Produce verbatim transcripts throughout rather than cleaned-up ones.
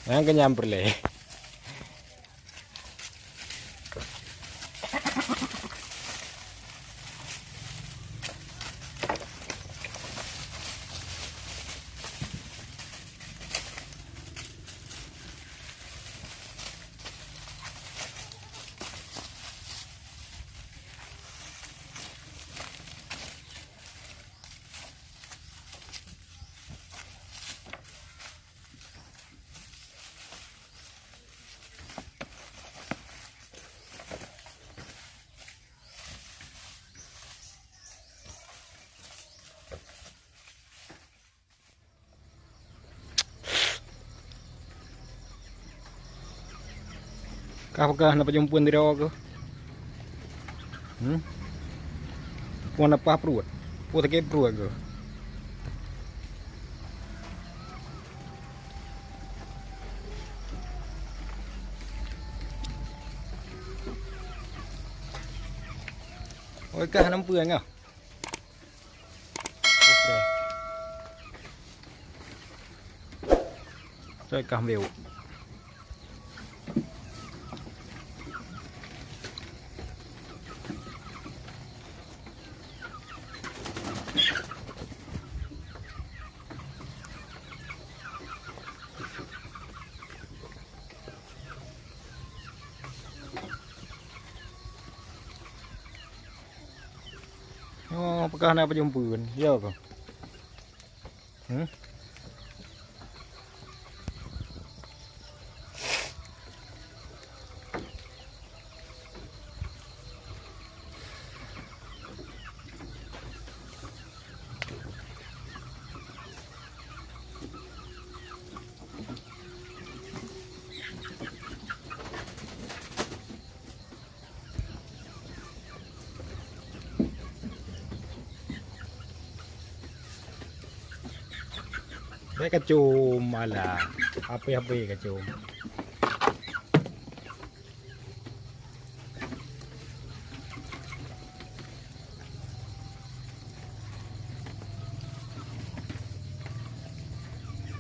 Nyang kenyam peureulée. Kah peugah na pajoh phon di droe keuh? Hmm? Phon na pah pruet. Phon sakét pruet keuh. Oi, kah na peue nyoe? Oke. Cok kah meuliuk. Oh, peugah na pajoh phon. Ya keuh? Hmm? Bèk kacôm alah, hapé-hapé kacôm.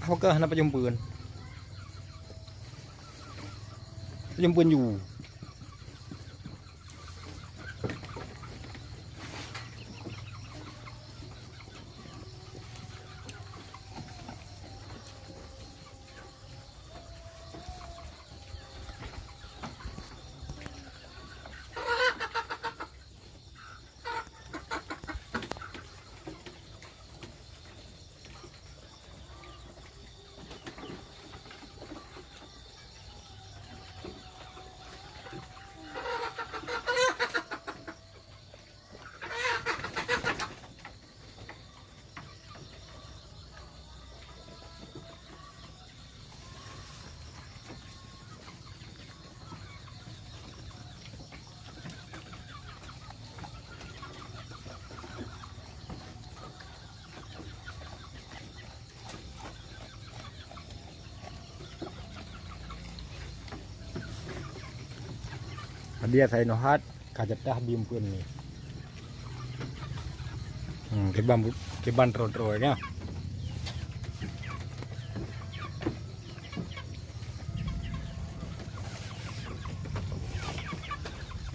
Apakah na pajoh phon? Pajoh phon ju. Hadiah saya nohat, ka jatah bim pun ni. Hmm, kiban, kiban tro-tro ya.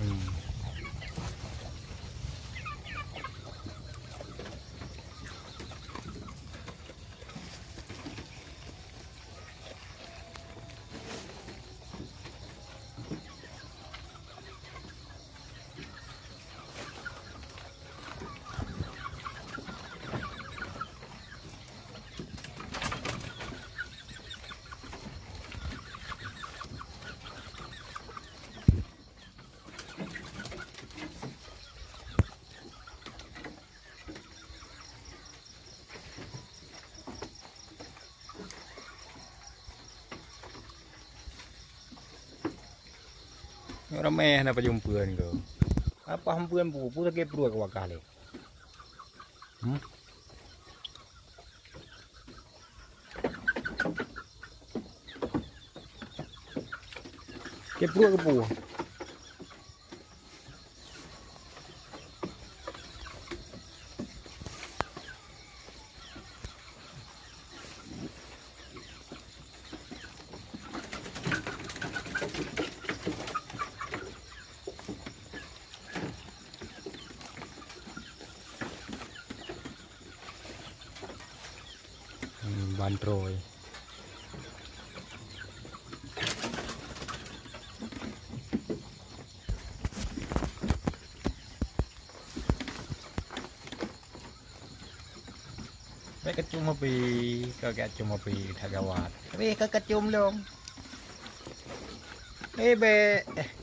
Hmm. Nyoe ramé hana pajoh phon keuh. Apa phon bu, bu sakét pruet keu wakah lé. Hmm? Sakét pruet keu peue? Trôi. Bèk kacum api, kau kacum api that gawat. Tapi kau kacum lom. Eh, bèk.